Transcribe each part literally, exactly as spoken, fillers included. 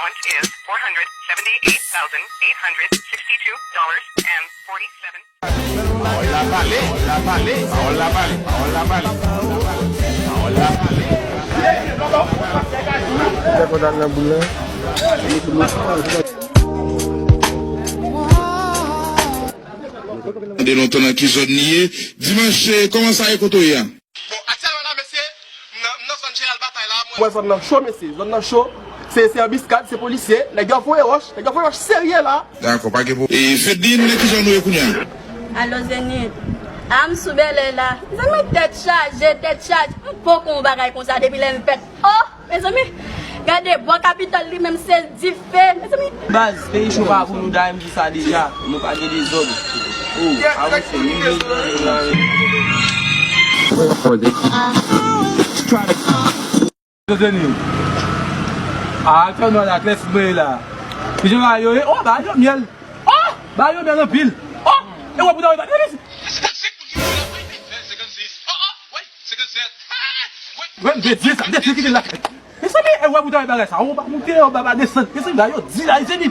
amount is four hundred seventy-eight thousand eight hundred sixty-two dollars and forty-seven. Pawòl la pale, pawòl la pale, pawòl la pale, pawòl la pale, pawòl la pale. Lè konn al nan boul la. Tande lontan nan ki zòn li ye. Dimanche, kòman sa ye kote w ye a? Bon, aktyèlman la, mesye, m nan, m nan zòn Jeneral Batay la, mwen. Mwen, zòn nan cho, mesye, zòn nan cho. Se, se anbiskad, se polisye, nèg yo ap voye wòch, nèg yo ap voye wòch serye la. Dakò, pa gen pwoblèm. E Fedlin, nan ki zòn ou ye kounye a? Alo, Zenith. A, m sou Bèlè la. Mezanmi, tèt chaje, tèt chaje. M poko wè yon bagay konsa depi lè m fèt. Oh! Mezanmi, gade bò Kapitòl li menm se dife, mezanmi. Baz, peyi cho pa pou nou, dayè m di sa deja, nou pa gen dezòd. Oh, avanse, nou gen dezòd la. Zozeni. Ah, fè nou la, klèsi mwen la. Kijan ba yo ye? Oh, ba yo myèl. Oh, ba yo myèl anpil. Oh, e wè pou ta wè ba yo. Mwen, de Dye sa, de Dye ki te lakay. Mezanmi, e wè pou ta wè bagay sa. Ou pa moute, ou pa, pa desann. Mezanmi, ba yo di la, mezanmi.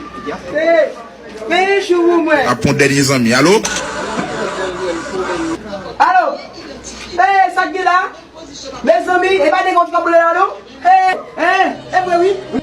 Hey, finish ou mwen. Ap pran dènye zanmi. Alo? Alo? Hey, sa k gen la? Mezanmi, e pa de gòj k ap boule la, non? Hey, hey, e vre, wi.